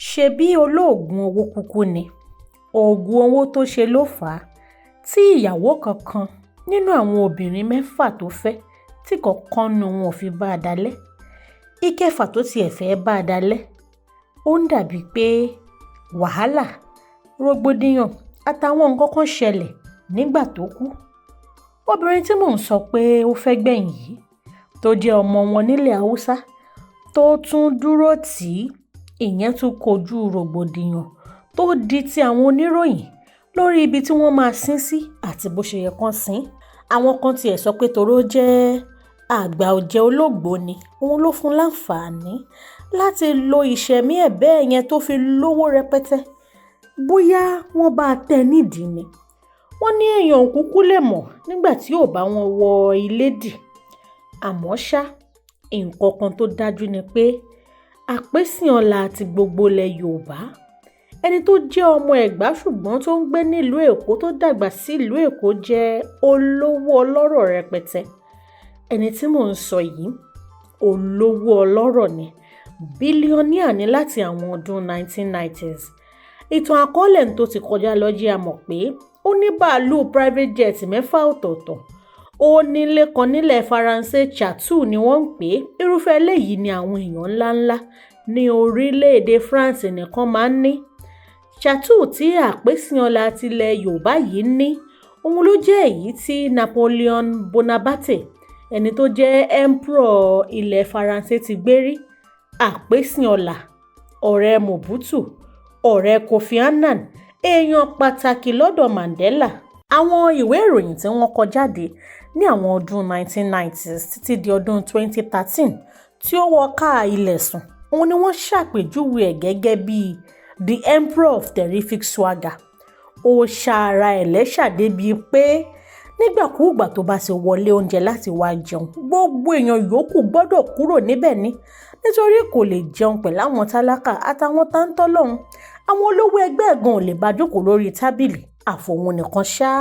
Ṣebí olóògùn owó kúkú ni, oògùn owó tó ṣe ló fà á tí ìyàwó kankan nínú àwọn obìnrin mẹ́fà tó fẹ́ tí kankan nínú wọn ò fi bá a dalẹ̀. Ìkẹfà tó tiẹ̀ fẹ́ẹ́ bá a dalẹ̀, ó ń dà bíi pé wàhálà, rògbòdìyàn àtàwọn nǹkan kan ṣẹlẹ̀ nígbà tó kù. Obìnrin tí mò ń sọ pé ó fẹ́ gbẹ̀yìn yìí, tó jẹ́ ọmọ wọn nílẹ̀ Haúsá tó tún dúró tì í, ìyẹn tún kojú rògbòdìyàn tó di ti àwọn oníròyìn lórí ibi tí wọ́n máa sin ín sí àti bó ṣe yẹ kán sin ín. Àwọn kan tiẹ̀ sọ pé torí ó jẹ́ àgbà ọ̀jẹ̀ olóògbóni, òun ló fún un láǹfààní láti lo ìṣẹ̀mí ẹ̀ bẹ́ẹ̀ yẹn tó fi lówó rẹpẹtẹ. Bóyá wọ́n bá a tẹ́ ẹ nídìí ni. Wọ́n ní èèyàn ò kúkú lè mọ̀ nígbà tí ò bá wọn wọ ilé dì. Àmọ́ ṣá, nǹkan kan tó dájú ni pé àpèsìn-ọ̀la ti gbogbo ilẹ̀ Yorùbá, ẹni tó jẹ́ ọmọ Ẹ̀gbá ṣùgbọ́n tó ń gbé nílùú Èkó tó dàgbà sílùú Èkó jẹ́ olówó ọlọ́rọ̀ rẹpẹtẹ. Ẹni tí mò ń sọ yìí, olówó ọlọ́rọ̀ ni, bílíọ́níà ní láti àwọn ọdún 1990s. Ìtàn àkọọ́lẹ̀ tó ti kọjá lọ jẹ́ a mọ̀ pé ó ní bàálù private jet mẹ́fà ọ̀tọ̀ọ̀tọ̀. Ó nílé kan nílẹ̀ Faransé, Chateau ni wọ́n ń pè é. Irúfẹ́ eléyìí ni àwọn èèyàn ńláńlá ní orílẹ̀-èdè France nìkan máa ń ní. Chateau tí àpèsìn-ọ̀la tilẹ̀ Yorùbá yìí ní, òun ló jẹ́ èyí tí Napoleon Bonaparte, ẹni tó jẹ́ Emperor ilẹ̀ Faransé ti gbé rí. Àpèsìn-ọ̀la, ọ̀rẹ́ Mobutu, ọ̀rẹ́ Kofi Annan, èèyàn pàtàkì lọ́dọ̀ Mandela. Àwọn ìwé ìròyìn tí wọ́n kọ jáde ní àwọn ọdún 1990s títí di ọdún 2013 tí ó wọ káà ilé sùn, òun ni wọ́n ṣàpèjúwe ẹ̀ gẹ́gẹ́ bí the emperor of terrific swagger. Ó ṣa ara ẹ̀ lẹ́ṣà débi pé nígbàkúùgbà tó bá ti wọlé oúnjẹ láti wá jẹun, gbogbo èèyàn yòókù gbọ́dọ̀ kúrò níbẹ̀ ni, nítorí kò lè jẹun pẹ̀lú àwọn tálákà àtàwọn táńtọ́lọ́hún. Àwọn olówó ẹgbẹ́ ẹ̀ gan ò lè bá jókòó lórí tábìlì, àfòun nìkan ṣáá.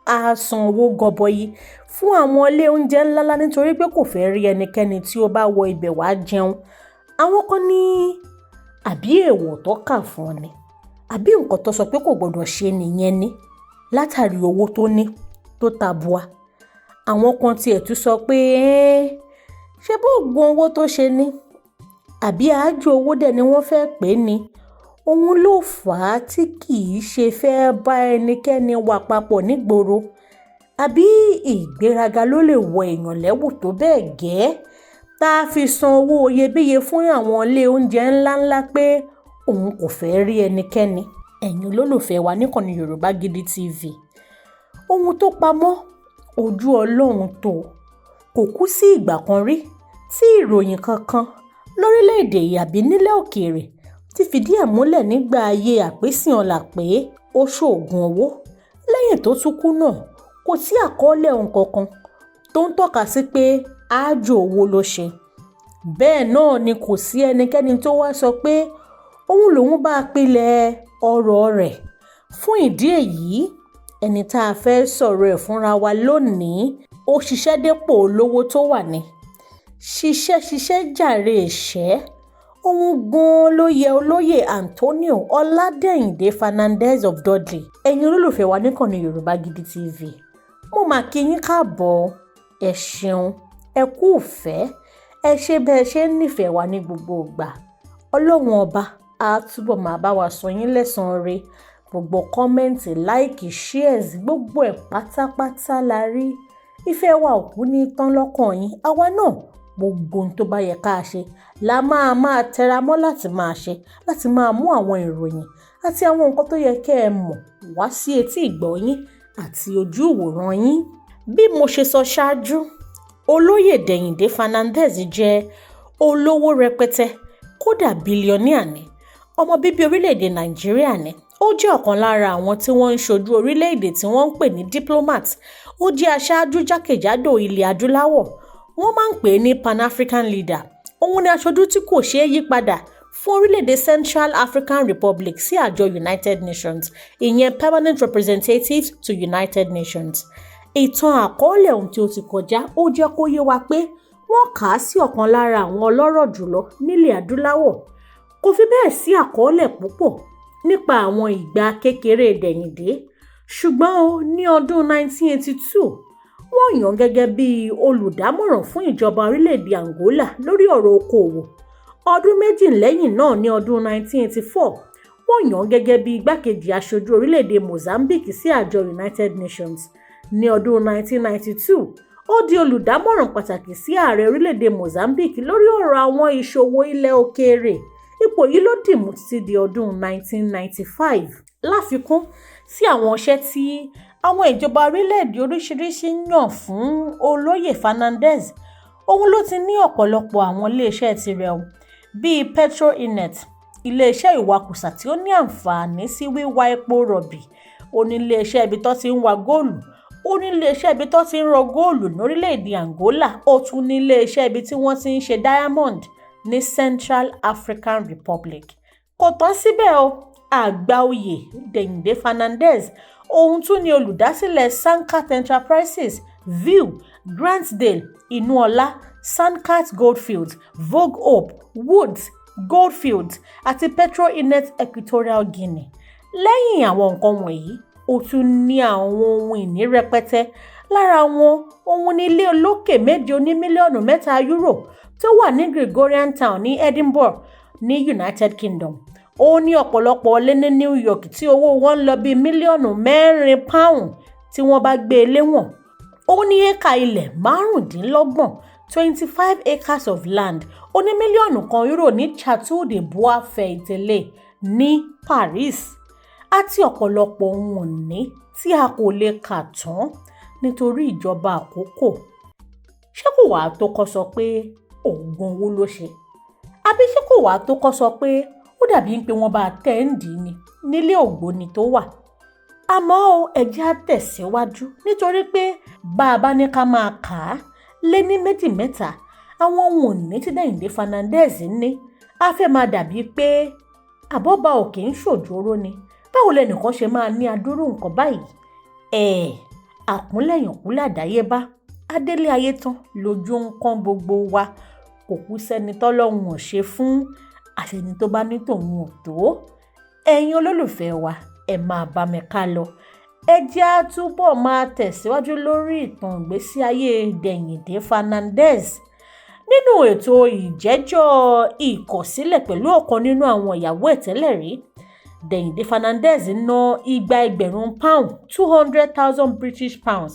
Á san owó gọbọi fún àwọn ilé oúnjẹ ńláńlá nítorí pé kò fẹ́ rí ẹnikẹ́ni tí ó bá wọ ibẹ̀ wá jẹun. Àwọn kan ní àbí èèwọ̀ tó kà fún ọ ni, àbí nǹkan tó sọ pé kò gbọ́dọ̀ ṣe nìyẹn ni, látàrí owó tó ní tó tabua. Àwọn kan tiẹ̀ tún sọ pé ṣé bó gun owó tó ṣe ni, àbí àájò owó dẹ̀ ni wọ́n fẹ́ pè é ni. Òun ló fà á tí kì í ṣe fẹ́ẹ́ bá ẹnikẹ́ni wà papọ̀ nígboro. Àbí ìgbéraga ló lè wọ èèyàn lẹ́wù tó bẹ́ẹ̀ gẹ́ẹ́ tá a fi san owó iyebíye fún àwọn ilé oúnjẹ ńláńlá pé òun kò fẹ́ẹ́ rí ẹnikẹ́ni. Ẹ̀yin olólùfẹ́ wa níkànnì Yorùbá Gidi TV, ohun tó pamọ́ ojú Ọlọ́run tó, kò kú sí ìgbà kan rí tí ìròyìn kankan lórílẹ̀-èdè yìí àbí nílẹ̀ òkèèrè ti fìdí ẹ̀ múlẹ̀ nígbà ayé àpèsìn-ọ̀la pé ó ṣoògùn owó. Lẹ́yìn tó tún kú náà, kò sí àkọọ́lẹ̀ ohun kankan tó ń tọ́ka sí pé àájò owó ló ṣe. Bẹ́ẹ̀ náà ni kò sí ẹnikẹ́ni tó wáá sọ pé òun lòún bá a pilẹ̀ ọ̀rọ̀ rẹ̀. Fún ìdí èyí, ẹni tá a fẹ́ẹ́ sọ̀rọ̀ ẹ̀ fúnra wa lónìí, ó ṣiṣẹ́ dépò olówó tó wà ní. Ṣiṣẹ́ ṣiṣẹ́ jàre ìṣẹ́, òun gan-an ló yẹ olóyè Antonio Ọládẹ̀yìndé Fernandez of Dudley. Ẹ̀yin olólùfẹ́ wa níkànnì Yorùbá Gidi TV, mo mà kí yín káàbọ̀, ẹ ṣeun, ẹ kú ìfẹ́, ẹ ṣe bẹ́ẹ̀ ṣe ń nífẹ̀ẹ́ wa ní gbogbo ìgbà. Ọlọ́run ọba á túbọ̀ máa bá wa san yín lẹ́san-án re. Gbogbo comment, like, shares, gbogbo ẹ̀ pátápátá la rí. Ìfẹ́ wa ò kú ní tán lọ́kàn yín. Àwa náà, gbogbo ohun tó bá yẹ ká ṣe la máa máa tẹra mọ́ láti máa ṣe, láti máa mú àwọn ìròyìn àti àwọn nǹkan tó yẹ kí ẹ mọ̀ wá sí etí ìgbọ́ yín àti ojú ìwòran yín. Bí mo ṣe sọ ṣáájú, olóyè Dẹ̀yìndé Fernandez jẹ́ olówó rẹpẹtẹ, kódà bílíọ́níà ni. Ọmọ bíbí orílẹ̀-èdè Nàìjíríà ni. Ó jẹ́ ọ̀kan lára àwọn tí wọ́n ń ṣojú orílẹ̀-èdè tí wọ́n ń pè ní diplomat. Ó jẹ́ aṣáájú jákèjádò ilẹ̀ adúláwọ̀. Wọ́n máa ń pè é ní Pan-African leader. Òun ni aṣojú tí kò ṣeé yí padà fún orílẹ̀-èdè Central African Republic sí àjọ United Nations, ìyẹn Permanent Representative to United Nations. Ìtàn àkọọ́lẹ̀ ohun tí ó ti kọjá ó jẹ́ kó yé wa pé wọ́n kà á sí ọ̀kan lára àwọn ọlọ́rọ̀ jùlọ nílẹ̀ adúláwọ̀. Kó Kò fi bẹ́ẹ̀ sí àkọọ́lẹ̀ púpọ̀ nípa àwọn ìgbà kékeré Dẹ̀yìndé, ṣùgbọ́n ó ní ọdún 1982, wọ́n yàn án gẹ́gẹ́ bí olùdámọ̀ràn fún ìjọba orílẹ̀-èdè Angola lórí ọ̀rọ̀ okòòwò. Ọdún 2 lẹ́yìn náà, ní ọdún 1984, wọ́n yàn án gẹ́gẹ́ bí igbákejì aṣojú orílẹ̀-èdè Mozambique sí àjọ United Nations. Ní ọdún 1992, ó di olùdámọ̀ràn pàtàkì sí ààrẹ orílẹ̀-èdè Mozambique lórí ọ̀rọ̀ àwọn ìṣòwò ilẹ̀ òkèèrè. Ipò yìí ló dì mú títí di ọdún 1995. Láfikún sí àwọn iṣẹ́ tí àwọn ìjọba orílẹ̀-èdè oríṣiríṣi yàn fún Olóyè Fernandes, òun ló ti ní ọ̀pọ̀lọpọ̀ àwọn iléeṣẹ́ tirẹ̀ o, bíi Petroinet, iléeṣẹ́ ìwakùsà tí ó ní àǹfààní sí wíwa epo rọ̀bì. Ó ní iléeṣẹ́ ibi tó ti ń wa góòlù, ó ní iléeṣẹ́ ibi tó ti ń rọ góòlù lórílẹ̀-èdè Angola, ó tún ní iléeṣẹ́ ibi tí wọ́n ti ń ṣe diamond ní Central African Republic. Kò tán síbẹ̀ o, àgbà oyè Dẹ̀yìndé Fernandes òun tún ni olùdásílẹ̀ Sankat Enterprises, View, Grantdale, Inuola, Sankat Goldfields, Vogue Hope, Woods, Goldfields àti Petroinet Equatorial Guinea. Lẹ́yìn àwọn nǹkan wọ̀nyí, ó tún ní àwọn ohun ìní rẹpẹtẹ. Lára wọn òun ní ilé olókè méje oní mílíọ̀nù 3 euro tó wà ní Gregorian Town ní Edinburgh ní United Kingdom. Ó ní ọ̀pọ̀lọpọ̀ ilé ní New York tí owó wọn ń lọ bíi mílíọ̀nù 4 pound tí wọ́n bá gbé e léwọ̀n. Ó ní éékà ilẹ̀ 25, 25 acres of land, oní mílíọ̀nù 1 euro ní Chateau de Bois-Faytel ní Paris, àti ọ̀pọ̀lọpọ̀ ohun ìní tí a kò lè kà tán nítorí ìjọba àkókò. Ṣé kò wàá tó kọ́ sọ pé oògùn owó ló ṣe? Àbí ṣé kò wàá tó kọ́ sọ pé ó dàbí pé wọ́n bá tẹ́ ń dì í ni nílé ògbóni tó wà? Àmọ́ ó, ẹ jẹ́ á tẹ̀síwájú nítorí pé bá a bá ní ká máa kà á lé ní méjì mẹ́ta àwọn ohun ìní tí Dẹ̀yìndé Fernandes ní, á fẹ́ máa dàbí pé àbọ̀bá òkè ń ṣòjóró ni. Báwo lẹnìkan ṣe máa ní adúrú nǹkan báyìí? Ẹ̀ àkúnlẹ̀yànkú làdáyébá, adélé ayé tán lójú ń kán gbogbo wa. Kò kú sẹ́ni tọ́lọ́run ò ṣe fún, àfẹni tó bá ní tòun ò tó. Ẹ̀yin olólùfẹ́ wa, ẹ máa bá mi ká lọ. Ẹ jẹ́ á túbọ̀ máa tẹ̀síwájú lórí ìtàn ìgbésí ayé Dẹ̀yìndé Fernandes. Nínú ètò ìjẹ́jọ́ ìkọ̀sílẹ̀ pẹ̀lú ọ̀kan nínú àwọn ìyàwó ẹ̀ tẹ́lẹ̀ rí, Dẹ̀yìndé Fernandes ná 200,000 pound, 200,000 British pounds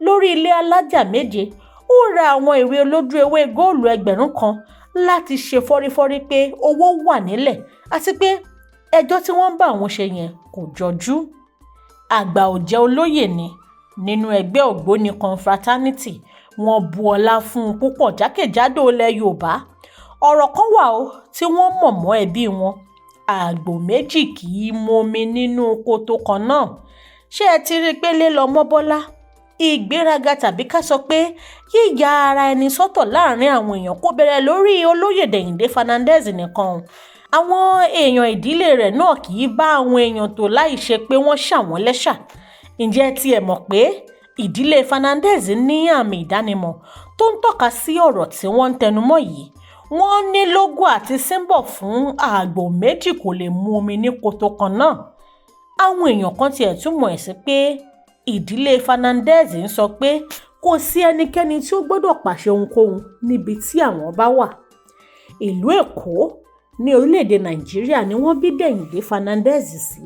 lórí ilé alájà méje. Ó ra àwọn ìwé olójú ewé góòlù 1,000 láti ṣe fọ́rífọ́rí pé owó wà nílẹ̀ àti pé ẹjọ́ tí wọ́n ń bá òun ṣe yẹn kò jọjú. Àgbà ọ̀jẹ̀ olóyè ni nínú ẹgbẹ́ ògbóni confraternity. Wọ́n bu ọlá fún un púpọ̀ jákèjádò ilẹ̀ Yorùbá. Ọ̀rọ̀ kan wà ó tí wọ́n mọ̀ mọ́ ẹbí wọn. Àgbò méjì kì í momi nínú kòtò kan náà. Ṣé ẹ ti rí i pé lé lọmọ Bọ́lá? Ìgbéraga tàbí ká sọ pé yíya ara ẹni sọ́tọ̀ láàrin àwọn èèyàn kò bẹ̀rẹ̀ lórí olóyè Dẹ̀yìndé Fernandes nìkan. Àwọn èèyàn ìdílé rẹ̀ náà kì í bá àwọn èèyàn tó láì ṣe pé wọ́n ṣà wọ́n lẹ́ṣà. Ǹjẹ́ ẹ tiẹ̀ mọ̀ pé ìdílé Fernandes ní àmì ìdánimọ̀ tó ń tọ́ka sí ọ̀rọ̀ tí wọ́n ń tẹnumọ́ yìí? Wọ́n ní lógò àti síńbọ̀ fún àgbò méjì kò lè mu omi ní kòtò kan náà. Àwọn èèyàn kan tiẹ̀ túmọ̀ ẹ̀ sí pé ìdílé Fernandes ń sọ pé kò sí ẹnikẹ́ni tí ó gbọ́dọ̀ pàṣẹ ohunkóhun níbi tí àwọn bá wà. Ìlú Èkó ní orílẹ̀-èdè Nàìjíríà ni wọ́n bí Dẹ̀yìndé Fernandes sí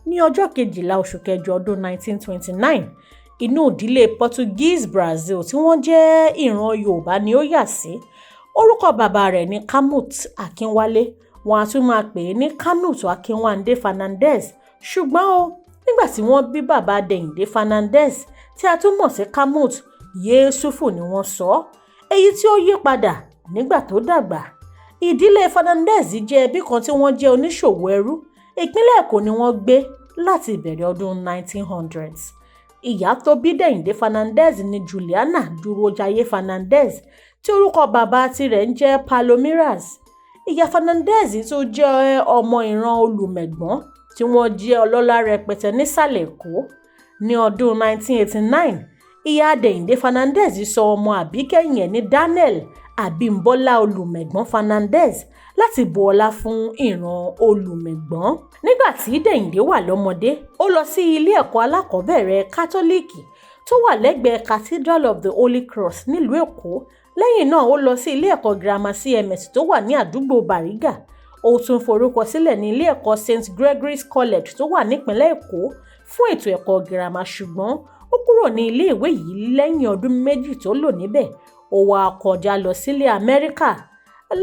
ní ọjọ́ 12 oṣù kẹjọ ọdún 1929. Inú ìdílé Portuguese Brazil tí wọ́n jẹ́ ìran Yorùbá ni ó yà sí. Orúkọ bàbá rẹ̀ ní Kamut Akínwálé, wọ́n á tún máa pè é ní Kanut Akínwándé Fernandes. Ṣùgbọ́n ó, nígbà tí wọ́n bí bàbá Dẹ̀yìndé Fernandes tí a tún mọ̀ sí Kamut, Yésúfù ni wọ́n sọ ọ́, èyí tí ó yí padà nígbà tó dàgbà. Ìdílé Fernandes jẹ́ ẹbí kan tí wọ́n jẹ́ oníṣòwò ẹrú. Ìpínlẹ̀ Èkó ni wọ́n gbé láti ìbẹ̀rẹ̀ ọdún 1900s. Ìyá tó bí Dẹ̀yìndé Fernandes ni Juliana Dúrójayé Fernandes tí orúkọ bàbá tirẹ̀ ń jẹ́ Palomiras. Ìyá Fernandes tó jẹ́ ọmọ ìran Olùmẹ̀gbọ́n tí wọ́n jẹ́ ọlọ́lá rẹpẹtẹ nísàlẹ̀ Èkó. Ní ọdún 1989, ìyá Dẹ̀yìndé Fernandes sọ ọmọ àbíkẹ́yìn ẹ̀ ní Daniel Abímbọ́lá Olùmẹ̀gbọ́n Fernandes láti bu ọlá fún ìran Olùmẹ̀gbọ́n. Nígbà tí Dẹ̀yìndé wà lọ́mọdé, ó lọ sí ilé ẹ̀kọ́ alákọ̀ọ́bẹ̀rẹ̀ Kátólíìkì tó wà lẹ́gbẹ̀ẹ́ Cathedral of the Holy Cross nílùú Èkó. Lẹ́yìn náà, ó lọ sí ilé ẹ̀kọ́ girama CMS tó wà ní àdúgbò Bàrígà. Ó tún forúkọ sílẹ̀ ní ilé ẹ̀kọ́ St Gregory's College tó wà nípìnlẹ̀ Èkó fún ètò ẹ̀kọ́ girama, ṣùgbọ́n ó kúrò ní iléèwé yìí lẹ́yìn ọdún 2 tó lò níbẹ̀. Ó wá kọjá lọ sílẹ̀ Amẹ́ríkà.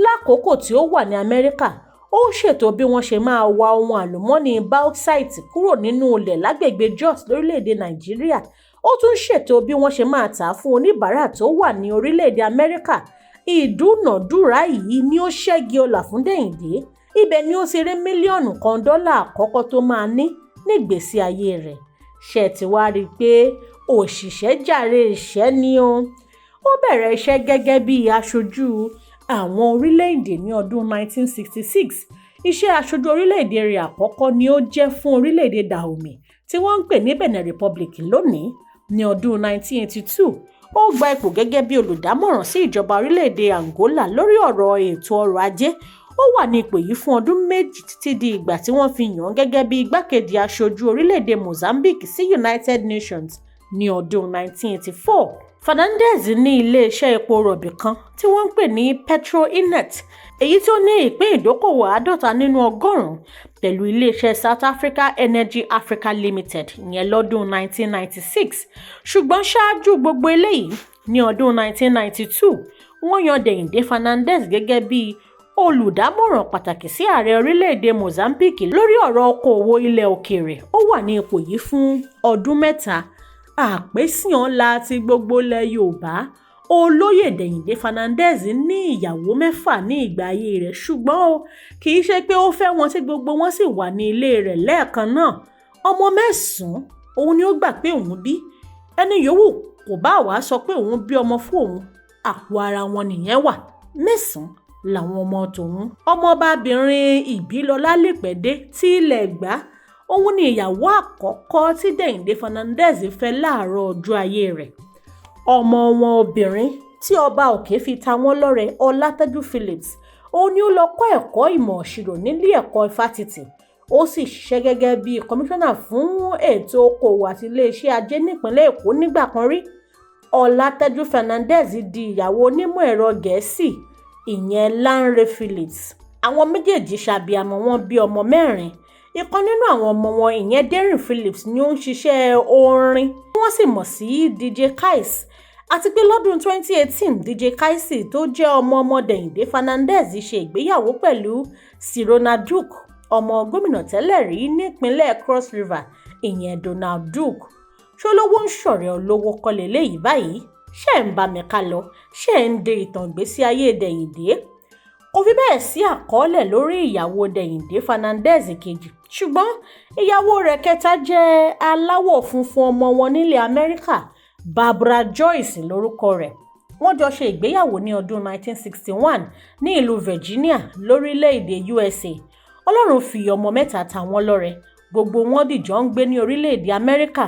Lákòókò tí ó wà ní Amẹ́ríkà, ó ṣètò bí wọ́n ṣe máa wa ohun àlùmọ́ọ́nì bauxite kúrò nínú ilẹ̀ lágbègbè Jos lórílẹ̀‐èdè Nàìjíríà. Ó tún ṣètò bí wọ́n ṣe máa tà á fún oníbàárà tó wà ní orílẹ̀‐èdè Amẹ́ríkà. Ìdúnàádúrà yìí ni ó ṣẹ́gi ọlà fún Dẹ̀yìndé. Ibẹ̀ ni ó ti rí $1 mílíọ̀nù àkọ́kọ́ tó máa ní nígbèésí ayé rẹ̀. Ṣé ẹ ti wá rí i pé òṣìṣẹ́ jàre ìṣẹ́ ni o? Ó bẹ̀rẹ̀ iṣẹ́ gẹ́gẹ́ bí aṣojú àwọn orílẹ̀-èdè ní ọdún 1966. Iṣẹ́ aṣojú orílẹ̀-èdè rẹ̀ àkọ́kọ́ ni ó jẹ́ fún orílẹ̀-èdè Dahomey tí wọ́n ń pè ní Benin Republic lónìí. Ní ọdún 1982, ó gba ipò gẹ́gẹ́ bí olùdámọ̀ràn sí ìjọba orílẹ̀-èdè Angola lórí ọ̀rọ̀ ètò ọrọ̀ ajé. Ó wà ní ipò yìí fún ọdún 2 títí di ìgbà tí wọ́n fi yàn án gẹ́gẹ́ bí igbákejì aṣojú orílẹ̀-èdè Mozambique sí United Nations ní ọdún 1984. Fernandez ní ilé-iṣẹ́ epo rọ̀bì kan tí wọ́n ń pè ní Petroinet, èyí tó ní ìpín ìdókòwò 50 nínú ọgọ́rùn-ún pẹ̀lú iléeṣẹ́ South Africa Energy Africa Limited ìyẹn lọ́dún 1996. Ṣùgbọ́n ṣáájú gbogbo eléyìí, ní ọdún 1992, wọ́n yan Dẹ̀yìndé Fernandez gẹ́gẹ́ bí olùdámọ̀ràn pàtàkì sí ààrẹ orílẹ̀-èdè Mozambique lórí ọ̀rọ̀ okòòwò ilẹ̀ òkèèrè. Ó wà ní ipò yìí fún ọdún 3. Àpèsìn-ọ̀la ti gbogbo ilẹ̀ Yorùbá, Olóyè Dẹ̀yìndé Fernandez ní ìyàwó 6 ní ìgbà ayé rẹ̀, ṣùgbọ́n ó kì í ṣe pé ó fẹ́ wọn tí gbogbo wọn sì wà ní ilé rẹ̀ lẹ́ẹ̀kan náà. Ọmọ 9 òun ni ó gbà pé òun bí. Ẹni yòówù kò bá wàá sọ pé òun bí ọmọ fún òun, àpò ara wọn nìyẹn wà. 9 làwọn ọmọ tòun. Ọmọọbabìnrin Ìbílọ́lá Lẹ́pẹ̀dé tí ilẹ̀ Ẹ̀gbá, òun ni ìyàwó àkọ́kọ́ tí Dẹ̀yìndé Fernandez fẹ́ láàárọ̀ ọjọ́ ayé rẹ̀. Ọmọ wọn obìnrin tí ọba òkè fi ta wọ́n lọ́rẹ, Ọlátẹ́jú Phillips, òun ni ó lọ kọ́ ẹ̀kọ́ ìmọ̀ ìṣirò nílé ẹ̀kọ́ ifásitì. Ó sì ṣiṣẹ́ gẹ́gẹ́ bí kọmíṣánná fún ètò okòòwò àti iléeṣẹ́ ajé nípìnlẹ̀ Èkó nígbà kan rí. Ọlátẹ́jú Fernandez di ìyàwó onímọ̀ ẹ̀rọ Gẹ̀ẹ́sì ìyẹn Lanre Phillips. Àwọn méjèèjì ṣàbíamọ, wọn bí ọmọ 4. Ìkan nínú àwọn ọmọ wọn ìyẹn Derin Phillips ni ó ń ṣiṣẹ́ orin tí wọ́n sì mọ̀ sí DJ Kais. Àti pé lọ́dún 2018, DJ Kais tó jẹ́ ọmọ ọmọ Dẹ̀yìndé Fernandez ṣe ìgbéyàwó pẹ̀lú Sirona Duke, ọmọ gómìnà tẹ́lẹ̀ rí nípínlẹ̀ Cross River ìyẹn Donald Duke. Ṣolówó ń ṣọ̀rẹ́ olówó kọ́ leléyìí báyìí? Ṣé ẹ̀ ń bá mi ká lọ? Ṣé ẹ̀ ń de ìtàn ìgbésí ayé Dẹ̀yìndé? Kò fi bẹ́ẹ̀ sí àkọọ́lẹ̀ lórí ìyàwó Dẹ̀yìndé Fernandez kejì, ṣùgbọ́n ìyàwó rẹ̀ kẹta jẹ́ aláwọ̀ funfun ọmọ wọn nílẹ̀ Amẹ́ríkà, Barbara Joyce lórúkọ rẹ̀. Wọ́n jọ ṣe ìgbéyàwó ní ọdún 1961 ní ìlú Virginia lórílẹ̀-èdè USA. Ọlọ́run fi ọmọ 3 ta wọ́n lọ́rẹ. Gbogbo wọn dìjọ ń gbé ní orílẹ̀-èdè Amẹ́ríkà.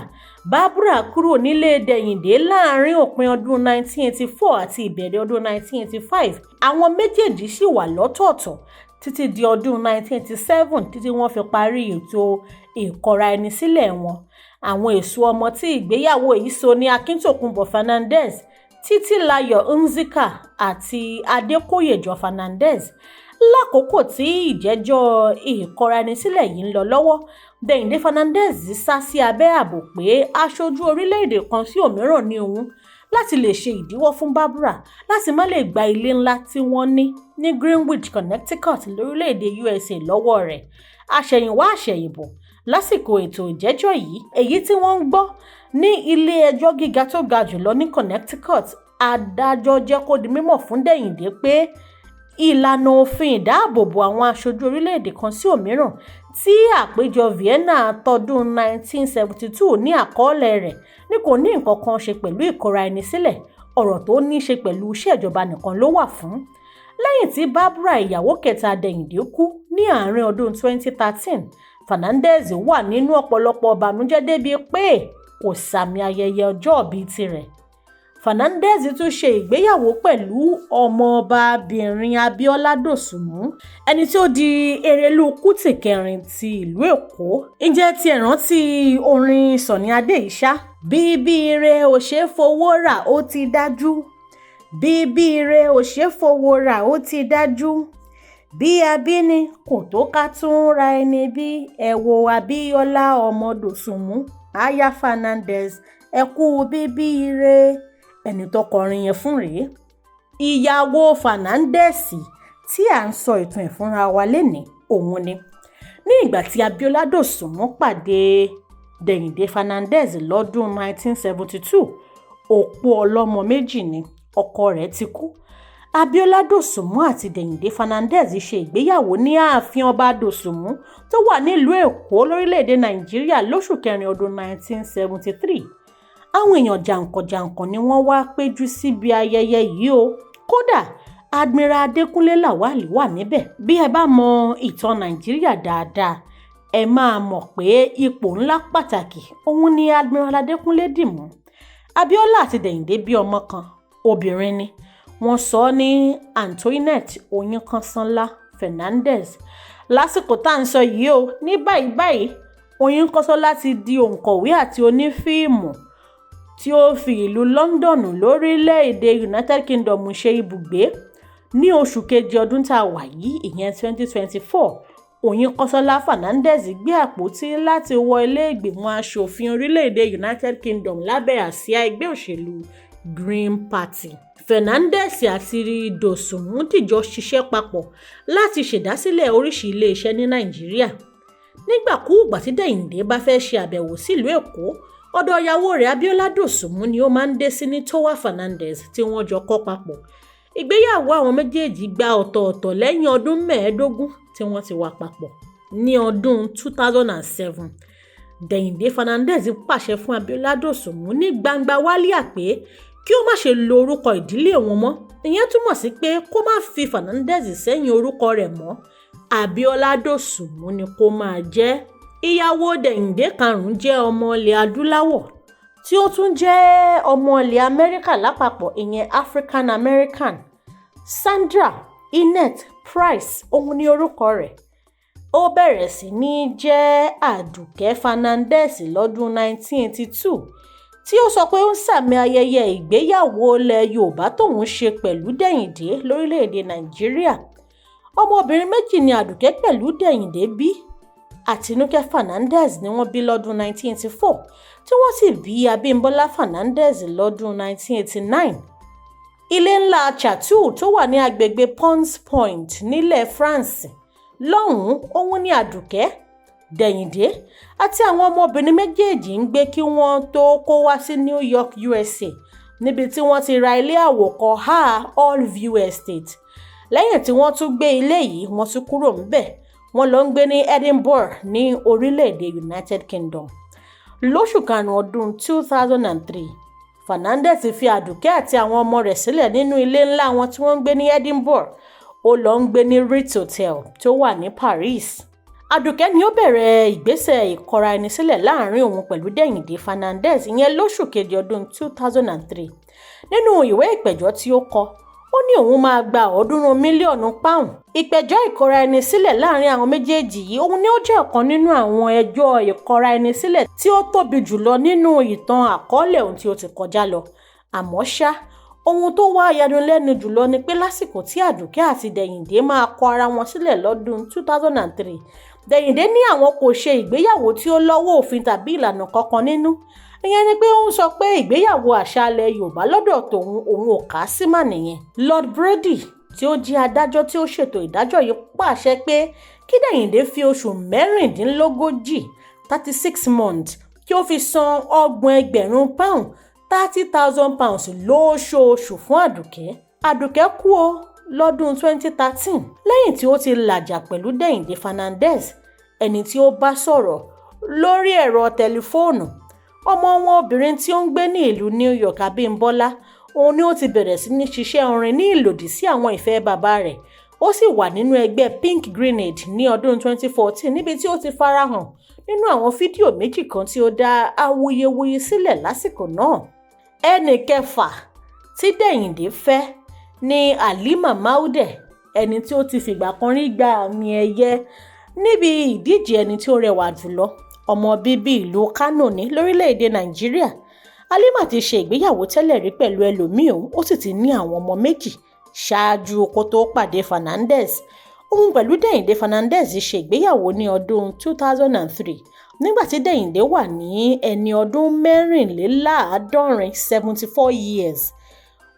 Barbara kúrò nílé Dẹ̀yìndé láàrin òpin ọdún 1984 àti ìbẹ̀rẹ̀ ọdún 1985. Àwọn méjèèjì sì wà lọ́tọ̀ọ̀tọ̀ títí di ọdún 1987 títí wọ́n fi parí ètò ìkọra-ẹni-sílẹ̀ wọn. Àwọn èso ọmọ tí ìgbéyàwó yìí so ní Akíntòkunbọ̀ Fernandez, Títílayọ̀ Nzika àti Adékóyèjọ Fernandez. Lákòókò tí ìjẹ́jọ́ ìkọra-ẹni-sílẹ̀ yìí ń lọ lọ́wọ́, Dẹ̀yìndé Fernandez sá sí abẹ́ ààbò pé aṣojú orílẹ̀-èdè kan sí òmíràn ní òun láti lè ṣe ìdíwọ́ fún Barbara láti má lè gba ilé ńlá tí wọ́n ní ní Greenwich, Connecticut lórílẹ̀-èdè USA lọ́wọ́ rẹ̀. Àṣẹ̀yìnwá àṣẹ̀yìnbọ̀, lásìkò ètò ìjẹ́jọ́ yìí, èyí tí wọ́n ń gbọ́ ní ilé ẹjọ́ gíga tó ga jùlọ ní Connecticut, adájọ́ jẹ́ kó di mímọ̀ fún Dẹ̀yìndé pé ìlànà òfin ìdáàbòbò àwọn aṣojú orílẹ̀-èdè kan sí òmíràn tí àpéjọ Vienna tọdún 1972 ní àkọọ́lẹ̀ rẹ̀ ní kò ní nǹkan kan ṣe pẹ̀lú ìkọra-ẹni-sílẹ̀, ọ̀rọ̀ tó ní í ṣe pẹ̀lú iṣẹ́ ìjọba nìkan ló wà fún. Lẹ́yìn tí Barbara ìyàwó kẹta Dẹ̀yìndé kú ní àárín ọdún 2013, Fernandez wà nínú ọ̀pọ̀lọpọ̀ ìbànújẹ́ débi pé kò sàmì ayẹyẹ ọjọ́ìbí tirẹ̀. Fernandez tún ṣe ìgbéyàwó pẹ̀lú ọmọọbabìnrin Abíọ́lá Dòsùnmú, ẹni tí ó di Erelú Kútì kẹrin ti ìlú Èkó. Ǹjẹ́ tí ẹ rántí orin Sunny Adé yìí ṣá? Bíbí ire ò ṣe é fowó rà, ó ti dájú. Bíbí ire ò ṣe é fowó rà, ó ti dájú. Bí abíní kò tó ká tún ra ẹni bí. Ẹ wo Abíọ́lá ọmọ Dòsùnmú, aya Fernandez, ẹ kú bíbí ire. Ẹni tó kọrin yẹn fún rèé. Ìyàwó Fernandez tí à ń sọ ìtàn ẹ̀ fúnra wa lénìí òun ni. Ní ìgbà tí Abíọ́lá Dòsùnmú pàdé Dẹ̀yìndé Fernandez lọ́dún 1972, òpó ọlọ́mọ méjì ni, ọkọ rẹ̀ ti kú. Abíọ́lá Dòsùnmú àti Dẹ̀yìndé Fernandez ṣe ìgbéyàwó ní ààfin ọba Dòsùnmú tó wà nílùú Èkó lórílẹ̀‐èdè Nàìjíríà lóṣù kẹrin ọdún 1973. Àwọn èèyàn jàǹkànjàǹkàn ni wọ́n wá péjú síbi ayẹyẹ yìí o. Kódà Admiral Adékúnlé Lawal wà níbẹ̀. Bí ẹ bá mọ ìtàn Nàìjíríà dáadáa, ẹ máa mọ̀ pé ipò ńlá pàtàkì òun ni Admiral Adékúnlé dì mú. Abíọ́lá àti Dẹ̀yìndé bí ọmọ kan, obìnrin ni. Wọ́n sọ ọ́ ní Antoinette Oyinkanṣọ́lá Fernandez. Lásìkò tá à ń sọ yìí o, ní báyìí báyìí, Oyinkanṣọ́lá ti di òǹkọ̀wé àti onífíìmù tí ó fi ìlú London lórílẹ̀‐èdè United Kingdom ṣe ibùgbé. Ní oṣù kejì ọdún tá a wà yìí, ìyẹn 2024, Oyinkanṣọ́lá Fernandez gbé àpótí láti wọ ilé ìgbìmọ̀ asòfin orílẹ̀‐èdè United Kingdom lábẹ́ àsíá ẹgbẹ́ òṣèlú Green Party. Fernandez àti Dòsùnmú dìjọ ṣiṣẹ́ papọ̀ láti ṣèdásílẹ̀ oríṣìí iléeṣẹ́ ní Nàìjíríà. Nígbàkúùgbà tí Dẹ̀yìndé bá fẹ́ ṣe àbẹ̀wò sílùú Èkó, ọ̀dọ̀ ìyàwó rẹ̀ Abíọ́lá Dòsùnmú ni ó máa ń dé sí ní Tower Fernandez tí wọ́n jọ kọ́ papọ̀. Ìgbéyàwó àwọn méjèèjì gba ọ̀tọ̀ọ̀tọ̀ lẹ́yìn ọdún 15 tí wọ́n ti wà papọ̀. Ní ọdún 2007, Dẹ̀yìndé Fernandez pàṣẹ fún Abíọ́lá Dòsùnmú ní gbangba wálíà pé kí ó má ṣe lo orúkọ ìdílé òun mọ́. Ìyẹn túmọ̀ sí pé kó má fi Fernandez sẹ́yìn orúkọ rẹ̀ mọ́. Abíọ́lá Dòsùnmú ni kó máa jẹ́. Ìyàwó Dẹ̀yìndé karùn-ún jẹ́ ọmọ ilẹ̀ adúláwọ̀ tí ó tún jẹ́ ọmọ ilẹ̀ Amẹ́ríkà lápapọ̀, ìyẹn African American. Sandra Annette Price òun ni orúkọ rẹ̀. Ó bẹ̀rẹ̀ sí ní jẹ́ Àdùkẹ́ Fernandez lọ́dún 1982, tí ó sọ pé ó ń sàmì ayẹyẹ ìgbéyàwó ilẹ̀ Yorùbá tóun ṣe pẹ̀lú Dẹ̀yìndé lórílẹ̀‐èdè Nàìjíríà. Ọmọbìnrin méjì ni Àdùkẹ́ pẹ̀lú Dẹ̀yìndé bí. Àtinúkẹ́ Fernandez ni wọ́n bí lọ́dún 1984, tí wọ́n sì bí Abímbọ́lá Fernandez lọ́dún 1989. Ilé ńlá Chateau tó wà ní agbègbè Pons Point nílẹ̀ France lọ́hùn-ún òun ni Àdùkẹ́, Dẹ̀yìndé àti àwọn ọmọbìnrin méjèèjì ń gbé kí wọ́n tó kó wá sí New York, USA, níbi tí wọ́n ti ra ilé àwòkọ́ A Hall View Estate. Lẹ́yìn tí wọ́n tún gbé ilé yìí, wọ́n tún kúrò ńbẹ̀, wọ́n lọ ń gbé ní Edinburgh ní orílẹ̀-èdè United Kingdom. Lóṣù karùn-ún ọdún 2003, Fernandez fi Àdùkẹ́ àti àwọn ọmọ rẹ̀ sílẹ̀ nínú ilé ńlá wọn tí wọ́n ń gbé ní Edinburgh. Ó lọ ń gbé ní Ritz Hotel tó wà ní Paris. Àdùkẹ́ ni ó bẹ̀rẹ̀ ìgbésẹ̀ ìkọra ẹni sílẹ̀ láàrin òun pẹ̀lú Dẹ̀yìndé Fernandez, ìyẹn lóṣù kejì ọdún 2003. Nínú ìwé ìpẹ̀jọ́ tí ó kọ, ó ní òun máa gba 300 mílíọ̀nù pọ́ùn. Ìpẹ̀jọ́ ìkọra ẹni sílẹ̀ láàrin àwọn méjèèjì yìí òun ni ó jẹ́ ọ̀kan nínú àwọn ẹjọ́ ìkọra ẹni sílẹ̀ tí ó tóbi jùlọ nínú ìtàn àkọọ́lẹ̀ ohun tí ó ti kọjá lọ. Àmọ́ ṣá, ohun tó wá yanilẹ́nu jùlọ ni pé lásìkò tí Àdùkẹ́ àti Dẹ̀yìndé máa kọ ara wọn sílẹ̀ lọ́dún 2003, Dẹ̀yìndé ní àwọn kò ṣe ìgbéyàwó tí ó lọ́wọ́ òfin tàbí ìlànà kankan nínú. Ìyẹn ni pé ó ń sọ pé ìgbéyàwó àṣà ilẹ̀ Yorùbá lọ́dọ̀ tòun, òun ò kà á sí mà nìyẹn. Lord Brady tí ó jẹ́ adájọ́ tí ó ṣètò ìdájọ́ yìí pàṣẹ pé kí Dẹ̀yìndé fi oṣù 36, 36 months, kí ó fi san 30,000 pọ́ùn, £30,000 lóṣooṣù fún Àdùkẹ́. Àdùkẹ́ kú o lọ́dún 2013 lẹ́yìn tí ó ti làjà pẹ̀lú Dẹ̀yìndé Fernandez, ẹni tí ó bá sọ̀rọ̀ lórí ẹ̀rọ tẹlifóònù. Ọmọ wọn obìnrin tí ó ń gbé ní ìlú New York, Abímbọ́lá, òun ni ó ti bẹ̀rẹ̀ sí ní ṣiṣẹ́ orin ní ìlòdì sí àwọn ìfẹ́ bàbá rẹ̀. Ó sì wà nínú ẹgbẹ́ Pink Grenade ní ọdún 2014, níbi tí ó ti farahàn nínú àwọn fídíò méjì kan tí ó dá awuyewuye sílẹ̀ lásìkò náà. Ẹnì kẹfà tí Dẹ̀yìndé fẹ́ ní Halima Maude, ẹni tí ó ti fìgbà kan rí gba àmì ẹ̀yẹ níbi ìdíje ẹni tí ó rẹwà jùlọ, ọmọ bíbí ìlú Kánò ní lórílẹ̀‐èdè Nàìjíríà. Halima ti ṣe ìgbéyàwó tẹ́lẹ̀ rí pẹ̀lú ẹlòmíì, ó sì ti ní àwọn ọmọ méjì ṣáájú kó tó pàdé Fernandez. Òun pẹ̀lú Dẹ̀yìndé Fernandez ṣe ìgbéyàwó ní ọdún 2003 nígbà tí Dẹ̀yìndé wà ní ẹni ọdún 74, 74 years.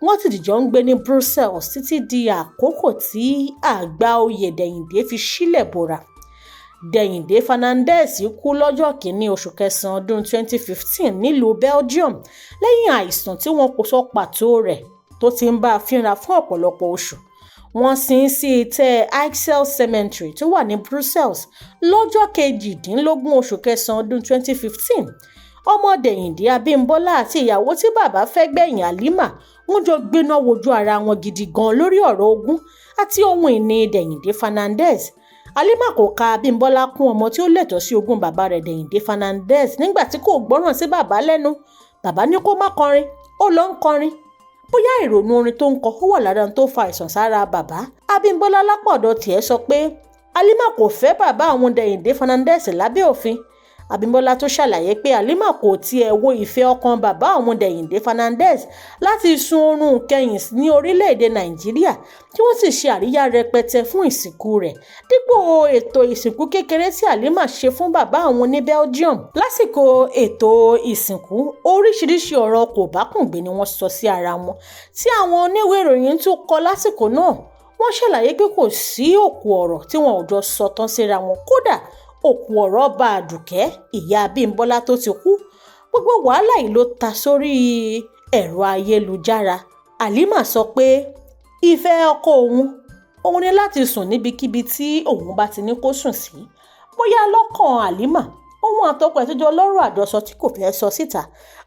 Wọ́n sì dìjọ ń gbé ní Brussels títí di àkókò tí àgbà oyè Dẹ̀yìndé fi sílẹ̀ bora. Dẹ̀yìndé Fernandez kú lọ́jọ́ kìíní oṣù kẹsàn-án ọdún 2015 nílùú Belgium lẹ́yìn àìsàn tí wọn kò sọ pàtó rẹ̀ tó ti ń bá a fínra fún ọ̀pọ̀lọpọ̀ oṣù. Wọ́n sin ín sí ìtẹ́ Ixelles Cemetery tó wà ní Brussels lọ́jọ́ 18 oṣù kẹsàn-án ọdún 2015. Ọmọ Dẹ̀yìndé Abímbọ́lá àti ìyàwó tí bàbá fẹ́ gbẹ̀yìn Halima, wọ́n jọ gbéná wojú ara wọn gidi gan lórí ọ̀rọ̀ ogún àti ohun ìní Dẹ̀yìndé Fernandez. Halima kò ka Abímbọ́lá kún ọmọ tí ó lẹ́tọ̀ọ́ sí ogún bàbá rẹ̀ Dẹ̀yìndé Fernandez nígbà tí kò gbọ́ràn sí bàbá lẹ́nu. Bàbá ní kó má kọrin, ó lọ ń kọrin. Bóyá ìrònú orin tó ń kọ ó wà lára tó fa àìsàn sára bàbá. Abímbọ́lá lápọ̀dọ̀ tiẹ̀ sọ pé Halima kò fẹ́ bàbá àwọn Dẹ̀yìndé Fernandez lábẹ́ òfin. Abímbọ́lá tó ṣàlàyé pé Halima kò tiẹ̀ wo ìfẹ́ ọkàn bàbá àwọn Dẹ̀yìndé Fernandez láti sun oorun kẹ́yìn ní orílẹ̀-èdè Nàìjíríà, tí wọ́n sì ṣe àríyá rẹpẹtẹ fún ìsìnkú rẹ̀ dípò ètò ìsìnkú kékeré tí Halima ṣe fún bàbá àwọn ní Belgium. Lásìkò ètò ìsìnkú, oríṣiríṣi ọ̀rọ̀ kòbákùngbé ni wọ́n sọ sí ara wọn tí àwọn oníwèé ìròyìn tún kọ lásìkò náà. Wọ́n ṣàlàyé pé kò sí òkú ọ̀rọ̀ tí wọn ò jọ sọ tán síra wọn, kódà òkú ọ̀rọ̀ bá Àdùkẹ́, ìyá Abímbọ́lá tó ti kú. Gbogbo wàhálà yìí ló ta sórí ẹ̀rọ ayélujára. Halima sọ pé ìfẹ́ ọkọ òun òun ní láti sùn níbikíbi tí òun bá ti ní kó sùn sí. Bóyá lọ́kàn Halima, òun àtọkọ ẹ̀ tó jọ lọ́rọ̀ àjọsọ tí kò fẹ́ sọ síta.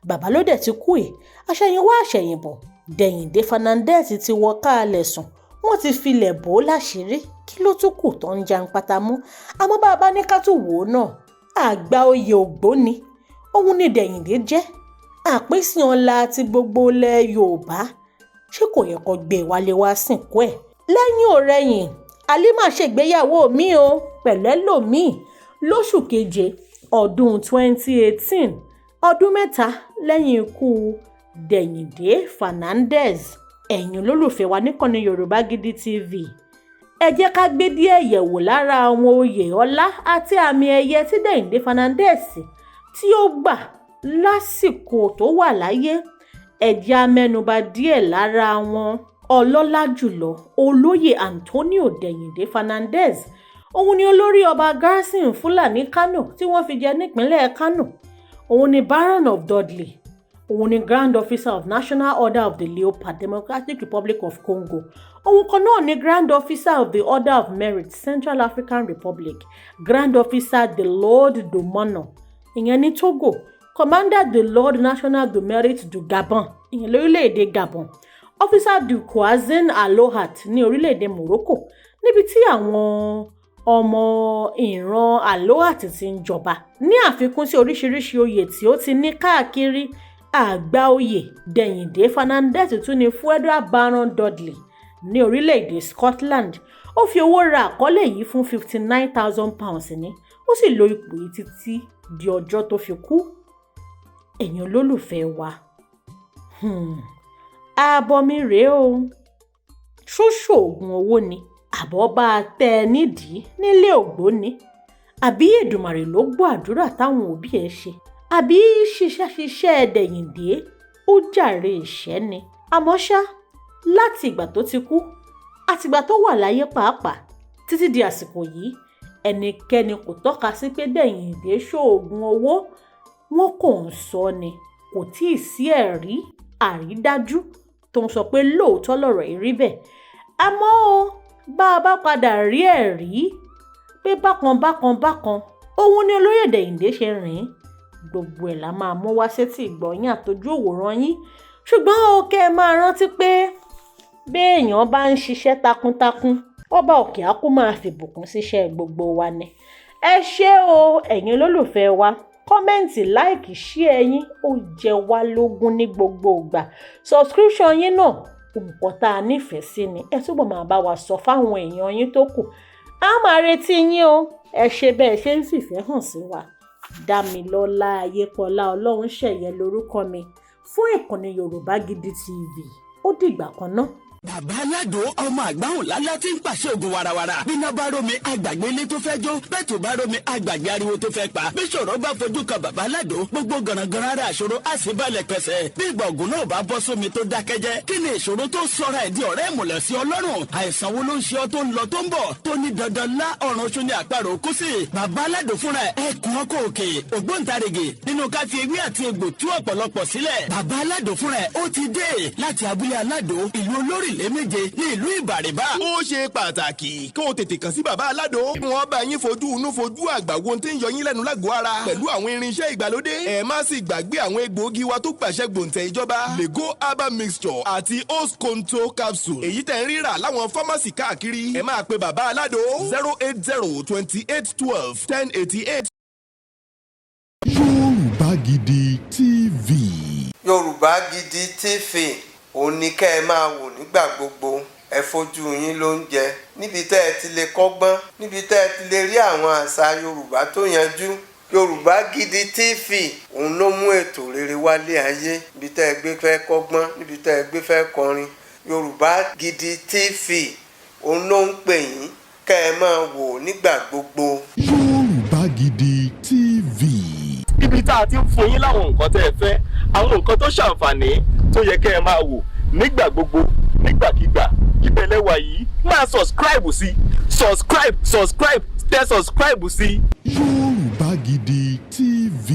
Bàbá ló dẹ̀ ti kú ẹ̀. Àṣẹ̀yìnwá àṣẹ̀yìnbọ̀, Dẹ̀yìndé Fernandez ti wọ káàlẹ̀ sùn, wọ́n ti filẹ̀ bò ó láṣìírí. Kí ló tún kù tó ń jan pátá mú? Àmọ́ bá a bá ní ká tún wò ó náà, àgbà oyè ògbóni òun ni Dẹ̀yìndé jẹ́, àpèsè ọlá ti gbogbo ilẹ̀ Yorùbá. Ṣé kò yẹ kó gbé wálé wá sìnkú ẹ̀? Lẹ́yìn ọ̀rẹ̀yìn, Halima ṣègbéyàwó mi o pẹ̀lú ẹlòmíì lóṣù keje ọdún 2018, ọdún mẹ́ta lẹ́yìn ikú Dẹ̀yìndé Fernandez. Ẹ̀yin olólùfẹ́ wa níkànnì Yorùbá Gidi TV, ẹ jẹ́ ká gbé díẹ̀ yẹ̀wò lára àwọn oyè ọlá àti àmì ẹ̀yẹ tí Dẹ̀yìndé Fernandez tí ó gbà lásìkò tó wà láyé. Ẹ jẹ́ á mẹ́nubà díẹ̀ lára wọn. Ọlọ́lá jùlọ Olóyè Antonio Dẹ̀yìndé Fernandez, òun ni olórí ọba Garson Fúlàní Kánò tí wọ́n fi jẹ nípínlẹ̀ Kánò. Òun ni Baron of Dudley. Òun ni Grand Officer of National Order of the Leopard, Democratic Republic of Congo. Òun kan náà ni Grand Officer of the Order of Merit, Central African Republic, Grand Officer de l'Ordre du Mono, ìyẹn ní Togo, Commander de l'Ordre National du Mérite du Gabon, ìyẹn lórílẹ̀‐èdè Gabon, Officer du Croissant Alohat ní orílẹ̀‐èdè Morocco, níbi tí àwọn ọmọ ìran Alohat ti ń jọba. Ní àfikún sí oríṣiríṣi oyè tí ó ti ní káàkiri, àgbà oyè Dẹ̀yìndé Fernandez tún ní Feudal Baron Dudley ní orílẹ̀-èdè Scotland. Ó fi owó ra àkọlé yìí fún £59,000 ní, ó sì lo ipò yìí títí di ọjọ́ tó fi kú. Ẹ̀yin olólùfẹ́ wa, ààbọ̀ mi rèé o. Ṣóṣò oògùn owó ni àbọ̀ bá a tẹ́ ẹ nídìí nílé ògbóni, àbí Èdùmàrè ló gbọ́ àdúrà táwọn òbí ẹ̀ ṣe, àbí ṣiṣẹ́ ṣiṣẹ́ Dẹ̀yìndé ó jàre ìṣẹ́ ni? Àmọ́ ṣá, láti ìgbà tó ti kú àtìgbà tó wà láyé pàápàá títí di àsìkò yìí, ẹnikẹ́ni kò tọ́ka sí pé Dẹ̀yìndé ṣoògùn owó. Wọn kò ń sọ ni, kò tíì sí ẹ̀rí àrídájú tó ń sọ pé lóòótọ́ lọ̀rọ̀ yìí rí bẹ́ẹ̀. Àmọ́ ó bá a bá padà rí ẹ̀rí pé bákan bákan bákan òun ni olóyè Dẹ̀yìndé ṣe rìn, gbogbo ẹ̀ la máa mú wá sétí ìgbọ̀nyín àtọjú òwòrán yín. Ṣùgbọ́n ó kẹ́ ẹ máa rántí pé béèyàn bá ń ṣiṣẹ́ takuntakun, ọba òkè á kó máa fìbùkún síṣẹ́ gbogbo wa ni. Ẹ ṣé o, ẹ̀yin olólùfẹ́ wa. Comment, like, share yín, ó jẹ wá lógún ní gbogbo ìgbà. Subscription yín náà, nǹkan tá a nífẹ̀ẹ́ sí ni. Ẹ túbọ̀ máa bá wa sọ fáwọn èèyàn yín tó kù. A máa retí yín o. Ẹ ṣe bẹ́ẹ̀ ṣe ń fìfẹ́ hàn sí wa. Dámilọ́lá Ayépọ̀lá Ọlọ́runṣẹ̀yẹ lórúkọ mi fún ìkànnì Yorùbá Gidi TV. Ó dìgbà kan náà. Bàbá Aládò, ọmọ àgbáhùn lálá tí ń pàṣẹ ògùn warawara. Bíná bá rómi, àgbàgbé ilé tó fẹ́ jó. Bẹ́ẹ̀ tó bá rómi, àgbàgbé ariwo tó fẹ́ pa. Bí ṣòro bá fojú kan bàbá Aládò, gbogbo gànàgànà ara àṣòro á sì balẹ̀ pẹ̀sẹ̀. Bí ìgbà ògùn náà bá bọ́ sómi tó dákẹ́jẹ́, kí ni ìṣòro tó sọra ẹ̀ di ọ̀rẹ́ ìmùlẹ̀ sí Ọlọ́run? Àìsàn wo ló ń ṣe ọ́ tó ń lọ tó ń bọ̀, tó ní dandan lá ọ̀run oṣù ní àparò kú sí? Bàbá Aládò fúnra ẹ̀ ẹkùn ọkọ̀ òkè, ògbóǹtarìgì nínú ká fi ewé àti egbò tú ọ̀pọ̀lọpọ̀ sílẹ̀. Bàbá Aládò fúnra ẹ̀ ó ti dé láti abúlé Aládò, ìlú olórílẹ̀ méje ní ìlú Ìbàrìbà. Ó ṣe pàtàkì kó o tètè kàn sí bàbá Aládò. Wọ́n bá yín fojú inú fojú àgbà wo tí ń yọ yín lẹ́nu lágọ̀ọ́ ara pẹ̀lú àwọn irinṣẹ́ ìgbàlódé. Ẹ má sì gbàgbé àwọn egbòogi wa tó gbàṣẹ gbòǹtẹ̀ ìjọba, Lego herbal mixture àti Osconto capsule, èyí tẹ̀ ń rírà láwọn pharmacy káàkiri. Ẹ máa pe bàbá Aládò 08028121088. Yorùbá Gidi TV. Yorùbá Gidi TV, òun ni kẹ́ ẹ máa wò nígbà gbogbo. Ẹ fojú yín ló ń jẹ níbi tẹ́ ẹ ti lè kọ́gbọ́n, níbi tẹ́ ẹ ti lè rí àwọn àṣà Yorùbá tó yanjú. Yorùbá Gidi TV, òun ló mú ètò rere wálé ayé. Níbi tẹ́ ẹ gbé fẹ́ kọ́gbọ́n, níbi tẹ́ ẹ gbé fẹ́ kọrin, Yorùbá Gidi TV, òun ló ń pè yín kẹ́ ẹ máa wò nígbà gbogbo. Yorùbá Gidi TV. Ibi tá a ti ń fún yín láwọn nǹkan tẹ́ ẹ fẹ́, àwọn nǹkan tó ṣàǹfààní tó yẹ kẹ́ ẹ máa wò nígbà gbogbo, nígbàkigbà, ibẹ̀ lẹ́wà yìí. Máa subscribe sí, subscribe, subscribe, tẹ subscribe sí. Yorùbá Gidi TV.